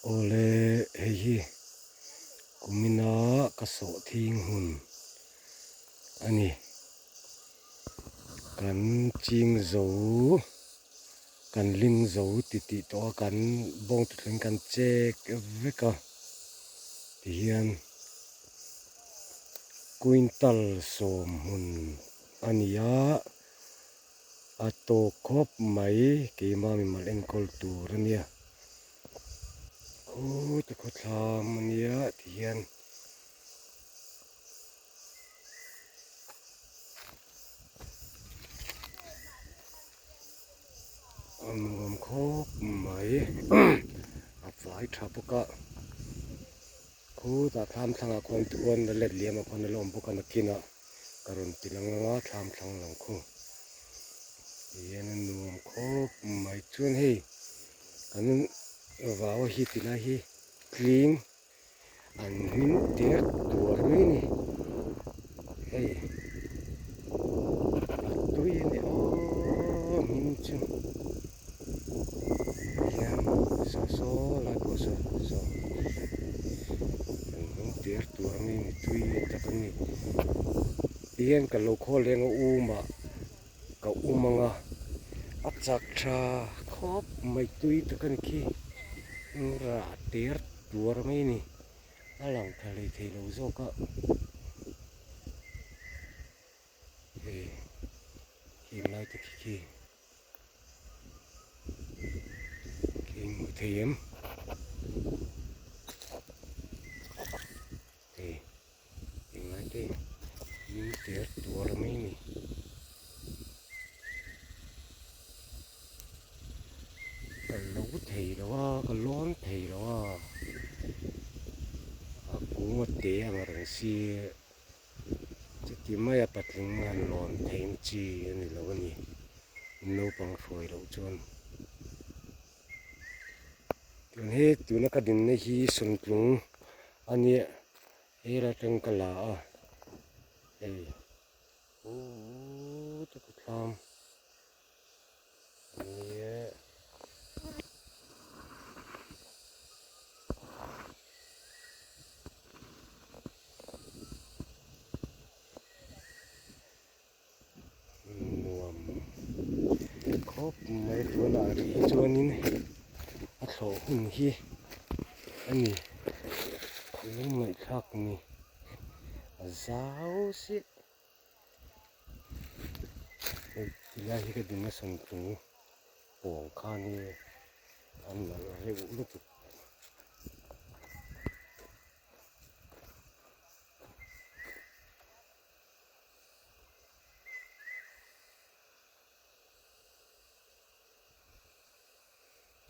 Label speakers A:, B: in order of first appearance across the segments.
A: Awle hei hi kumina ka sawh thing hun a ni. Kan ching zo, kan ling zo ti tih tawh a, kan bawng tuthleng kan chek vek a tihian quintal sawm hmun a ni a. A tawk khawp mai keimah mimal enkawl tur a nia. Khuti khawthlam a nia tihian a nuam khawp mai a fai tha bawk a khutah thlam thlangah khuan tuan la let liam ah khuan a la awm bawk a nakinah. Ka rawn ti lang ang a thlam thlang lang khu hian a nuam khawp mai chuan hei kan vau a hi ti lai hi tling an hming ter tuar mai a ni hei a tui a ni aw hming chu hian saw saw lai pawh saw saw an hming ter tuar mai a ni tui tak a ni. Tihian ka lo khawl leng a um ah ka um ang a, a chak tha khawp mai tui tak a ni khi rah ter tuar mai a ni a lang tha hlei thei lo zawk a hei him lai te khi khi. Khi hmuh thei em hei englai te hming ter tuar mai a ni ka lo thei lo a ka lawn thei lo a a kung a te ang reng si Chuti maia patling han lawn theihna chi a ni lo a ni, naupang hruai loh chuan. Tun hi tuna ka dinna hi Suntlung a nia, hei atang ka la a, hei uuu te khawthlam a nia. Nuam khawp mai tunah rih hi chuanin a thlawh hun hi a ni lung ngaihthlak ni a zau siah hei tilai hi ka ding a sawmtlung pawng khan hi an nalh reuh lutuk.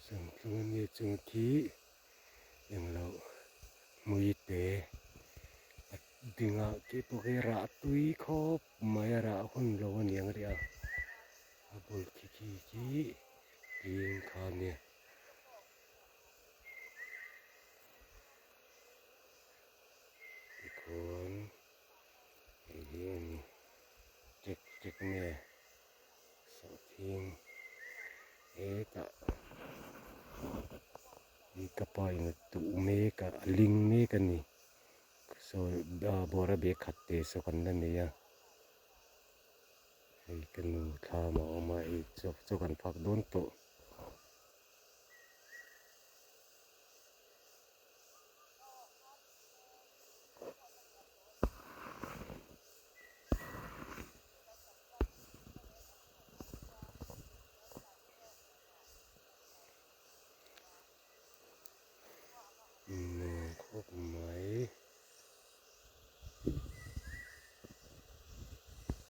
A: Sangtlung ania chung khi englo hmui te a ding a khi pawh khi rah tui khawp mai a rah hun lo a niang rih a a bul khi khi khi tling kha ania. Tikhuan hei hi a ni tek tek nge sawhthing hetah hi ka pa in a tuh mek a a ling mek a ni sawi bawra bag khat te saw kan la nei a hei ka nu thlam a awm a hei chaw kan fak dawn tawh.